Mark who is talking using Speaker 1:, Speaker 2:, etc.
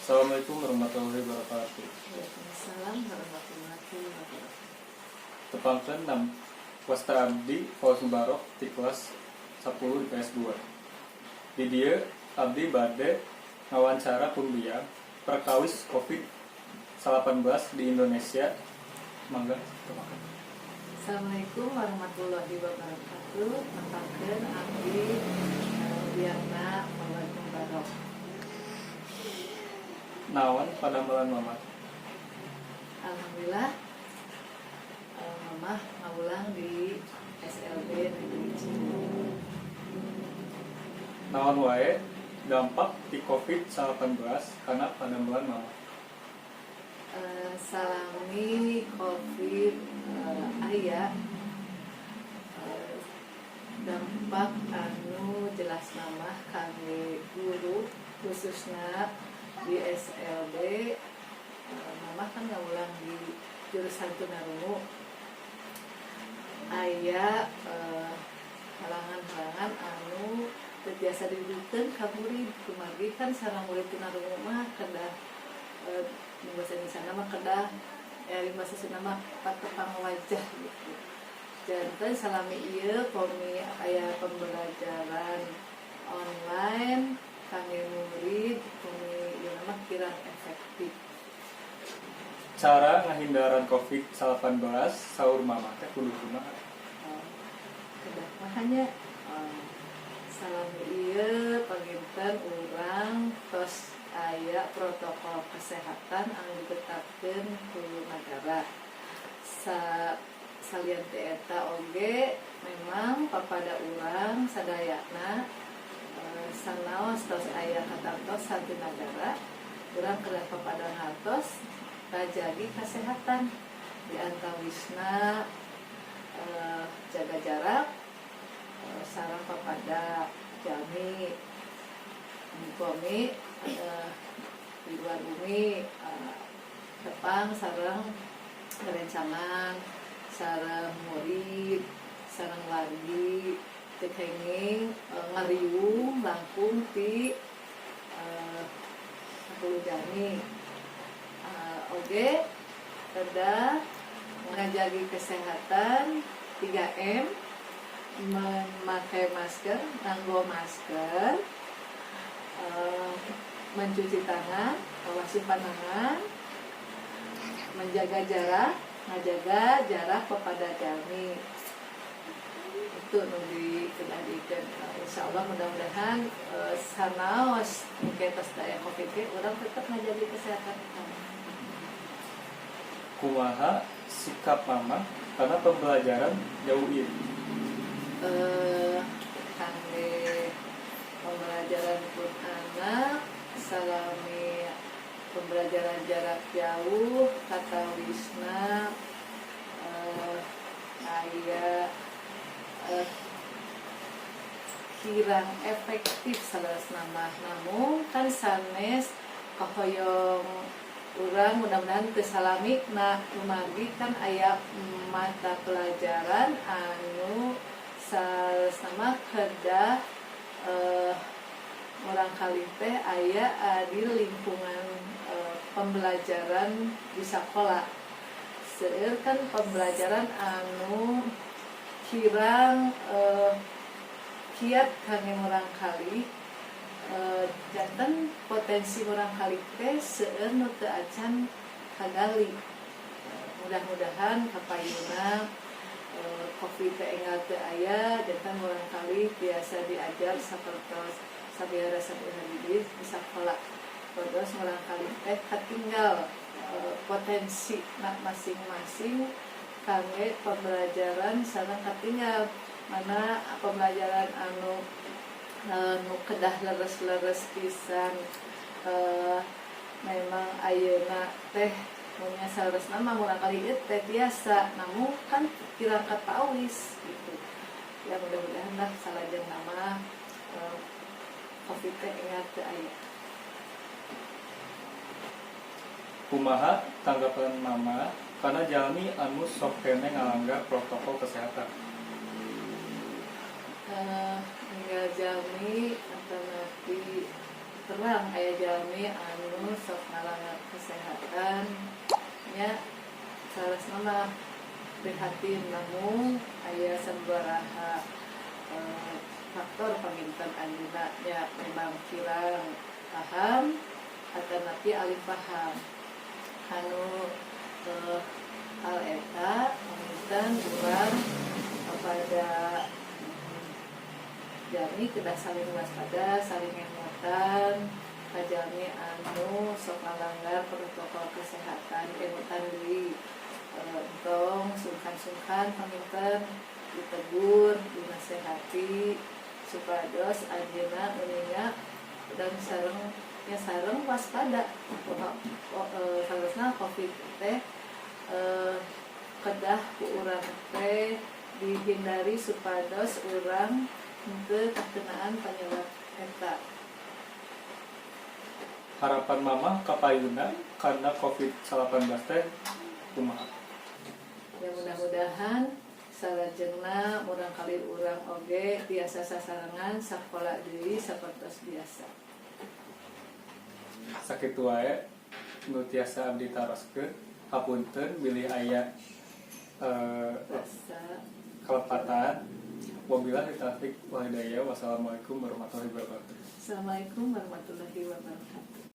Speaker 1: Assalamualaikum warahmatullahi wabarakatuh.
Speaker 2: Waalaikumsalam warahmatullahi wabarakatuh.
Speaker 1: Tepangkeun, nam wasta abdi Fauz Mubarok di kelas 10 IPS 2. Di dieu abdi bade ngawancara pun biang perkawis Covid-19 di Indonesia. Mangga, tepangkeun.
Speaker 2: Assalamualaikum warahmatullahi wabarakatuh. Tepangkeun, abdi biangna Fauz Mubarok.
Speaker 1: Naon padamelan Mama?
Speaker 2: Alhamdulillah, Mamah ngawulang di SLB Negeri Ciwung.
Speaker 1: Naon wae dampak di Covid-19 kana padamelan Mama?
Speaker 2: Salami Covid aya dampak anu jelas mah kami guru, khususnya di SLB. Mamah kan ngawulang di jurusan tunarungu, aya halangan-halangan anu teu tiasa didugikeun ka murid, kumargi kan sareng murid tunarungu mah kedah bahasa Indonesia mah kedah ya, bahasa Sunda mah patepang wajah gitu. Janten salami ieu komi aya pembelajaran online, kami murid komi ieu mah kirang efektif.
Speaker 1: Cara ngahindaran Covid-19 saur Mama teh kudu kumaha?
Speaker 2: Kedah mah hanya salami ieu panginten urang tos aya protokol kesehatan anu ditetapkeun ku nagara. Salian ti eta oge memang papada urang sadayana, sanaos tos aya katartosan ti nagara, urang kedah papada ngartos kajagi kesehatan, di antawisna jaga jarak, sareng papada jalmi mukomi di luar bumi tepang sareng rerencangan, sareng murid, sareng wargi, teu kenging ngariung langkung ti 10 jalmi. Oge kedah ngajagi kesehatan 3M, memakai masker, nganggo masker, mencuci tangan, basuh panangan, menjaga jarak, ngajaga jarak kepada jalmi. Itu nu dikedah. Insya Allah mudah-mudahan sanaos mungkin tos aya Covid ge urang tetap ngajaga kesehatan.
Speaker 1: Kumaha sikap Mama kana pembelajaran jauh ieu?
Speaker 2: Kangge pembelajaran pun anak salami pembelajaran jarak jauh, katawisna aya kirang efektif saleresna mah, namun kan sanes kahoyong urang mudah-mudahan teu salami na, kumargi kan aya mata pelajaran anu saleresna mah kedah murangkalih teh aya di lingkungan pembelajaran di sekolah. Seueur kan pembelajaran anu kirang kiat kangge murangkalih, janten potensi murangkalih teh seueur nu teu acan kagali. Mudah-mudahan kapayuna Covid teh enggal teu aya, janten murangkalih biasa diajar sapertos sabiara sabiara di sakola. Terus murangkalih teh katinggal potensi masing-masing kangge pembelajaran, sareng katinggal mana pembelajaran anu nu kedah leres-leres pisan. Memang ayeuna teh punya saleresna mah murangkalih ieu teh biasa, namun kan kirang katawis gitu ya. Mudah-mudahan lah salajengna mah Covid teh enggal teu aya.
Speaker 1: Kumaha tanggapan Mama kana jalmi anu sok keneh ngalanggar protokol kesehatan?
Speaker 2: Enggal jalmi atanapi Terang aya jalmi anu sok ngalanggar kesehatan nya, saleresna mah prihatin, namun aya sabaraha faktor panginten anjeunna nya memang kirang paham atanapi alim paham anu hal eta. Panginten urang kepada jalmi kedah saling waspada, saling ngemutan ka jalmi anu sok ngalanggar protokol kesehatan. Emutan deui, entong sungkan-sungkan, panginten ditegur, dinasehati supados anjeunna uninga dan sareng ya sareng waspada bahwa saleresna COVID teh kedah ku urang teh dihindari supados urang henteu kakenaan penyebab eta.
Speaker 1: Harapan Mamah kapayuna karena COVID-19 teh kumaha?
Speaker 2: Ya, mudah-mudahan salajengna murangkalih urang oge biasa sasarengan sakola deui sapertos biasa.
Speaker 1: Sakitu wae nu tiasa abdi taroskeun. Hapunten bilih aya
Speaker 2: rasa
Speaker 1: kalepatan. Wabillahi taufik wal hidayah. Wassalamualaikum warahmatullahi wabarakatuh.
Speaker 2: Assalamualaikum warahmatullahi wabarakatuh.